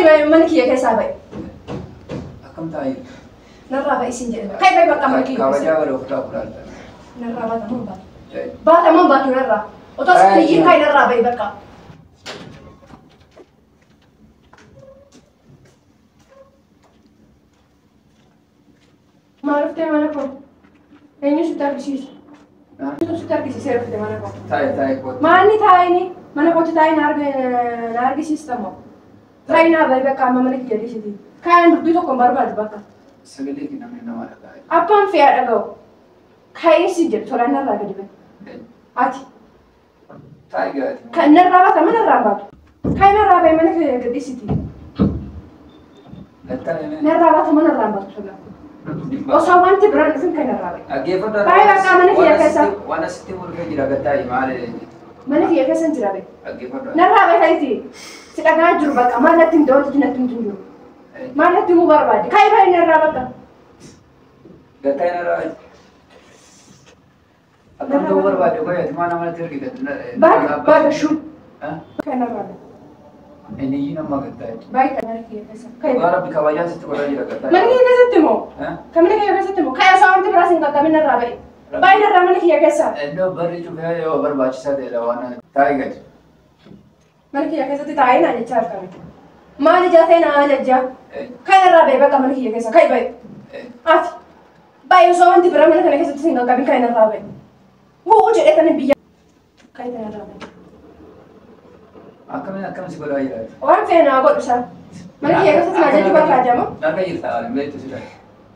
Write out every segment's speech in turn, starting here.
Mana kiyya keessaa ba'i. Akkam taa'ee? Narraa ba'i siin jedhe. Kai ba'i bakka mana kiyya keessa. Kabajaa bara ofirraa fudhadha. Narraa baata moo baatu? Baata moo baatu narraa? Otoo sitti iyyiin kai narraa ba'i bakka. Maal dhuftee mana koo? Eenyu sitti argisiisa? Eenyu sitti argisiisee dhufte mana koo? Taa'e taa'e kootu. Maalni taa'ini? Mana kootti taa'ee na argisiista moo? Taa'ee naa ba'i bakka amma mana kiyya dhiisiti. Kaayaan dubbii tokko hin barbaadu bakka. Sagalee kee namni nama dhaga'a. Abbaan fe'aa dhaga'u. Kaa'ee siin jedhu tolaan narraa gadi ba'i. Ati. Taa'e gaati. Kan narraa baata mana irraa baatu. Kaa'ee narraa ba'i mana kiyya gadi dhiisiti. Narraa baata mana irraa baatu tolaan. Osoo wanti biraan dhufin kan narraa ba'i. Dhaggeeffadhaa. Baay'ee bakka mana kiyya keessa. Waan asitti mul'atee jira gattaa'i maali? Mana kiyya keessa hin jira ba'i. Dhaggeeffadhaa. Narraa ba'i ka'iiti. Si dhagaa jiru bakka maal natti hin ta'u natti hin jiru. Maal natti himuu barbaade? Ka'i ba'i narraa bakka. Gattaa'i narraa ba'i. Akkam ta'uu barbaade qoyyaati maa namatti ergite? Baga baga shuu. Kan narraa ba'i. Inni iyyuu nama gattaa'i. Ba'i kan mana kiyya keessa. Ka'i. Dhugaa rabbi kabajaa sitti godhaa jira gattaa'i. Mana kiyya keessatti moo? Kan mana kiyya keessatti moo? Ka'i osoo wanti biraas hin qaqqabin narraa ba'i. Ba'i narraa mana kiyya keessa. Iddoo barri cufee yoo barbaachisaa ta'edha waan taa'e gadi. Mana kiyya keessatti taa'ee naa jechaa argame. Maal ijaa ta'e naa jechaa? Ka'i narraa ba'i bakka mana kiyya keessa. Ka'i ba'i. Ati. Ba'i osoo wanti biraa mana kana keessatti hin qaqqabin ka'i narraa ba'i. Wu'uu jedhee tani biyya. Ka'i narraa ba'i. Akkamiin akkam si godhaa jiraata? Waan fe'e naa godhu isaan. Mana kiyya keessatti naa jechuu barbaadamu. Narra jirta beektu si dhabe.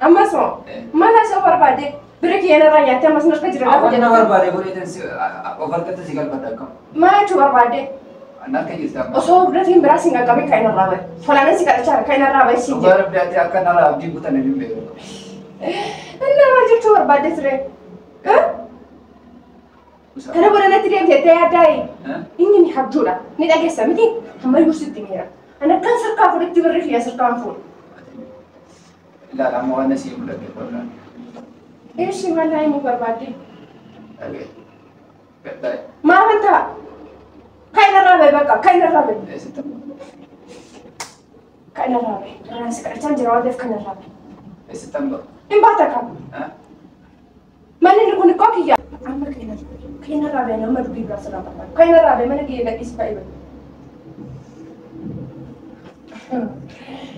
Ammas moo? Maal haasa'uu barbaade? Bira kiyya narraa nyaattee ammas narra jira lafa Waan na jedhu. barbaade godhee of harkatti si galfadha akkam. Maal jechuu barbaade? Narra jirta amma. Osoo biraatiin biraas hin qaqqabin kan narraa ba'i. Tolaanan si kadhachaa jira kan narraa ba'i siin Dhugaa jedhu. rabbi ati akka narraa abdiin kutan hin beeku. Inni maal jechuu barbaade ture? Kana booda natti deemtee yaaddaayi. Inni ni habjuudha. Ni dhageessa miti. Ammayyuu sitti miira. Ani akkan sirkaa fuudhutti birri kiyya sirkaan fuudhu. Ilaala amma waan asii mul'ate qonnaan. Eessi maal naa himuu barbaadde? Dhagee. Gattaa'i. Maafan ta'a? Kan narraa ba'i bakka kan narraa ba'i. Eessatti? Kan narraa ba'i. Duraan si kadhachaa jira waan ta'eef kan narraa ba'i. Eessatti hamba? Hin baata kam? Manni inni kun koo kiyya. Amma kan narraa ba'i nama dubbii biraa sirraa barbaadu. Kan narraa ba'i mana kiyya gadhiisi ba'i ba'i.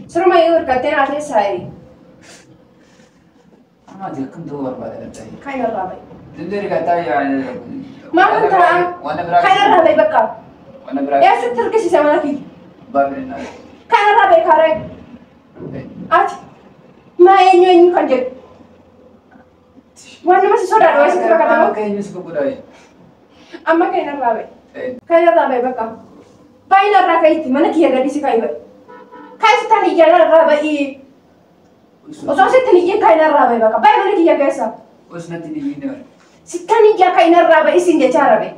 Suruma yoo hirkattee naa teessaayi. Amma ati akkam ta'uu barbaada gattaa'i? Kan narraa ba'i. Zimdee gattaa'i. Maafan ta'a? Waan biraa. Kan narraa ba'i bakka. Waan biraa. Eessatti hirkisiise mana kiyya? Abbaa fedhannaa. Kan narraa ba'i kaaree. Ati. Maa eenyu eenyu kan jedhu? Waan nama si sodaadha waa sitti fakkaata Akka eenyu si gurguraayi? Amma kan narraa ba'i. Kan narraa ba'i bakka. Ba'i narraa ka'itti mana kiyya gadhiisi ka'i ba'i. Ka'i sittaan iyyaa narraa ba'i. Osoo sittiin iyyiin ka'i narraa ba'i bakka. Ba'i mana kiyya keessa. Os natti ni iyyiin bara. Sittaan iyyaa ka'i narraa ba'i siin jechaa rabe.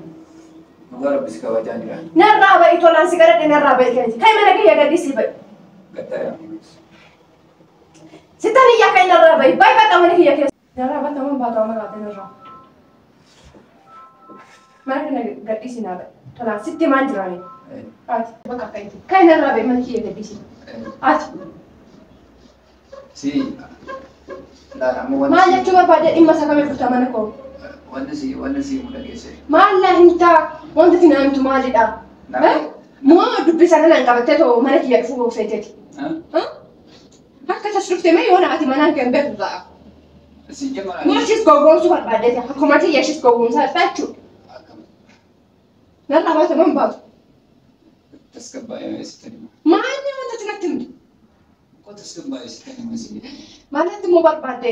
Dhugaa rabbi si kabajaa jira. Narraa ba'i tolaan si kadhadhe narraa ba'i ka'i. Ka'i mana kiyya gadhiisi ba'i. Gattaa'i. Sittaan iyyaa ka'i narraa ba'i. Ba'i bakka mana kiyya keessa. Narraa baataman baatu amma kaatee narraa. Mana kana gadhiisi naa ba'i. Tolaan sitti maan jiraani? Ati bakka ka'itti. Ka'i narraa ba'i mana kiyya gadhiisi. Ati. Si. Ilaala amma waan. Maal jechuu barbaade dhimma isa kamii furtaa mana koo? Wanni si mul'ageesse. Maal naa himtaa? Wanti ati naa himtu maalidha? Moo dubbii sana naan qabattee too mana kiyya dhufuu feeteeti? Akka tas dhufte mee yoona ati manaan kee hin beektu ta'a. Si jemma. Moo ishis gowwoomsuu barbaaddeeti? Akkuma tiyya ishis gowwoomsaa jirta jechuudha. Akkam. Narraa baate moo hin baatu? Tasgabbaa'ee sitti hima. Maalni wanta ati natti himtu? Koo tasgabbaa'ee sitti hima si. Maal natti himuu barbaadde?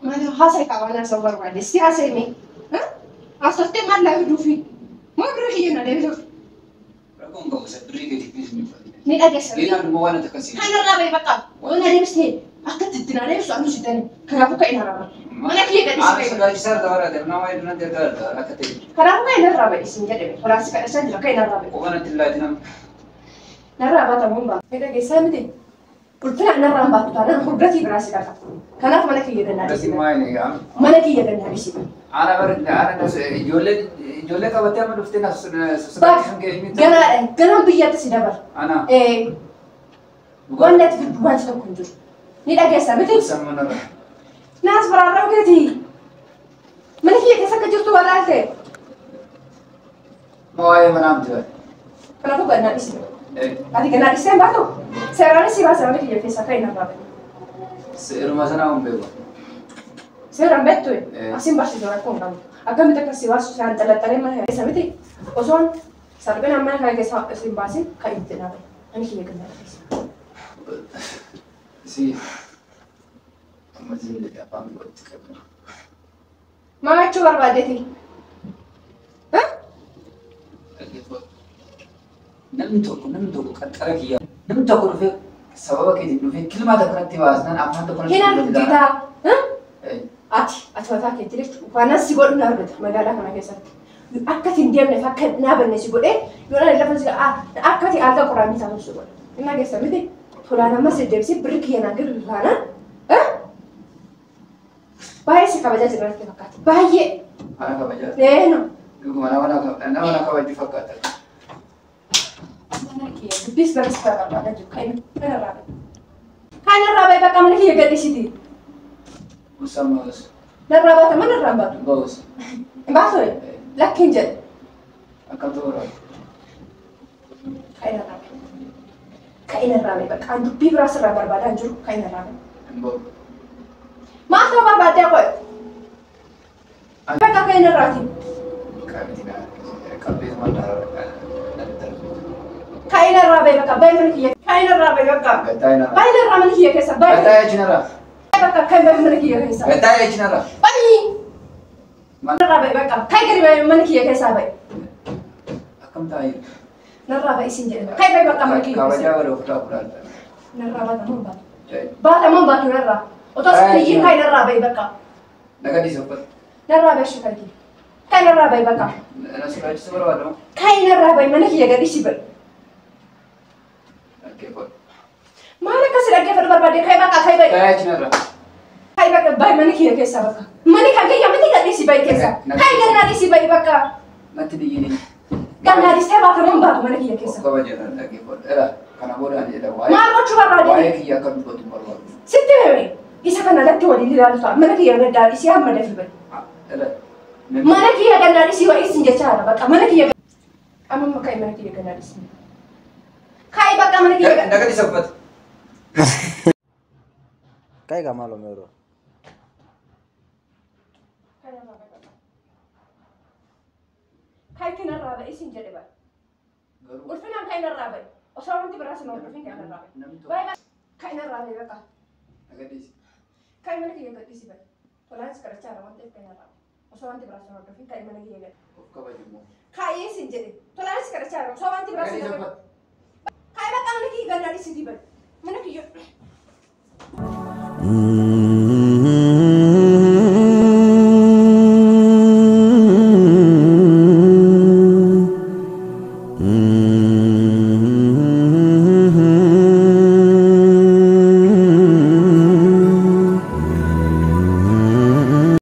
Maal haasa'e qaba waan haasa'uu barbaadde? Si haasa'e mee? Haasoftee maal laa fiduufi? Moo birrii kiyya na deebisuuf? Rakkoon qabu isa birrii keetiif ni uffate. Ni dhageessa. Geedaan dhuma waan akkasii. Kan narraa ba'i bakka. Waan adeemsisne akka itti na adeemsisu anu si tani. Kanaafuu ka'e narraa ba'i. Mana kiyya gadhiisi Aan ba'i. sodaachisaa irra barate nama hedduu natti ergaa irra akka ta'e. Kanaafuu ka'e narraa ba'i siin jedhame. Tolaan si kadhachaa jira ka'e narraa ba'i. Qofa natti hin laatin amma. Narraa baatamuun ba'a. Ni dhageessaa miti. Ulfina narraa hin baattu taanaan hordofii biraa si dhaqa. Kanaaf mana kiyya gannaa Akkasii dhiisi. maa inni egaa. Mana kiyya gannaa dhiisi. Ana bara ana ijoollee ijoollee qabattee amma dhuftee na sodaachisuun kee inni Ganaadha. Ganaan biyyatti si dabala. Ana. Wanti ati fiddu wanti tokko hin jiru. Ni dhageessa miti? Naas baraarraa keeti. Mana kiyya keessa akka jirtu walaalte. Waa'ee manaa miti baay'ee. Kanaafuu gannaa dhiisite. Ati gannaa dhiistee hin baatu? Seeraanis si baasa mana kiyya keessaa ka'e narraa bahe. Seeruma sanaa hin beeku. Seeraan beektu asiin barsiisu rakkoo hin qabu. Akkamitti akka si baasu seeraan xalaxalee mana keessa miti? Osoon salphinaan mana kana keessa isin baasin kan itti naafe. Mana kiyya gannaa dhiise. Si amma zillee afaan walitti qabna. Maal jechuu barbaaddeeti? Namni tokko qarqara kiyya. Namni tokko dhufee sababa keetiin dhufee kilmaa tokko natti baasnaan afaan tokko natti Hin argitaa? Ati mataa keetti jechuudha. Waan si godhu na argita magaalaa kana keessatti. Akka ati hin deemneef akka hin dhaabanne si godhee yoo dhala lafa si akka ati alga qoraanii taatu si godha. Inni geessa miti. Tolaan ammas deddeebisee birri kiyya naan gadi taanaan. Baay'ee si kabajaa jira natti fakkaata. Baay'ee. Ana kabajaa. Eeno. Dhuguma nama na kabaju fakkaata. Mana kiyya dubbiis barreessa barbaadaa jiru. Kan irraa bahe. Kan irraa bahe bakka mana kiyya gadhiisiti. Usammaas. Narraa baata mana irraa baatu. Baus. Baatu lakkiin jedhe. Akkam ta'uu barbaada? Kan irraa bahe. Kan irraa bahe bakka dubbii biraas irraa barbaadaa jiru kan irraa bahe. Hin bahu. Maal ta'uu barbaaddee qo'e? Bakka kan irraati. Qabdi na qabdee maal Kan irraa bahe bakka bahe mana kiyya. Kan irraa bahe bakka. Gattaa hin Bahe irraa mana kiyya keessa bahe. Gattaa jechuun irraa. Bakka kan bahe mana kiyya keessa. Gattaa jechuun irraa. Bahe. Narraa bahe bakka kan gadi bahe mana kiyya keessaa bahe. Akkam ta'aa jiru? Narraa bahe isin jedhe. Kan bahe bakka mana kiyya keessa. Kabajaa wal ofirraa fudhadha. Narraa baata moo baatu? Baata moo baatu narraa? Otoo sitti iyyuu kan narraa bahe bakka. Naga dhiisa uffata. Narraa bahe shukar kiyya. Kan narraa bahe bakka. Na sodaachisuu barbaada moo? Kan narraa bahe mana kiyya gadhiisi bahe. Dhaggeeffadhu. Maal akkasi dhaggeeffadhu barbaadde kan bakka kan bahe. Gattaa jechuun irraa. Kan bakka bahe mana kiyya keessaa bakka. Mana kan kiyya miti gadhiisi bahe keessa. Kan gannaa dhiisi bahe bakka. Natti dhiyyini. Gannaa dhiistee baata moo baatu mana kiyya keessa? Of kabaja dhaggeeffadhu. Era kana booda ani jedha waa'ee. Maal gochuu barbaadde? Waa'ee kiyya akka dubbatu hin barbaadu. Sitti hime isa kana irratti waliin ilaalu ta'a. Mana kiyya gannaa dhiisii hamma dafii bahe. Era. Mana kiyya gannaa dhiisii wa'ii sin jechaa jira bakka mana kiyya. Amma ka'e mana kiyya gannaa dhiisii. Ka'e bakka mana kiyya. Naga dhiisa uffata. Kai ga malo mero. Kai kanarraa bahe isin jedhe bahe. Ulfinaan kan irraa bahe. Osoo wanti biraas hin hordofin kan irraa bahe. Kan irraa bahe bakka. Naga dhiisi. Kan mana kiyya gadhiisi bahe. Tolaanis kadhachaa jira waan ta'eef kan irraa bahe. Osoo wanti biraas hin hordofin kan mana kiyya gadhiisi. Of kabaju immoo. Kaa'ee isin jedhe. Tolaanis kadhachaa jira osoo wanti biraas hin hordofin. Kaa'ee bakka mana kiyya gannaa dhiisitii bahe. Mana kiyya.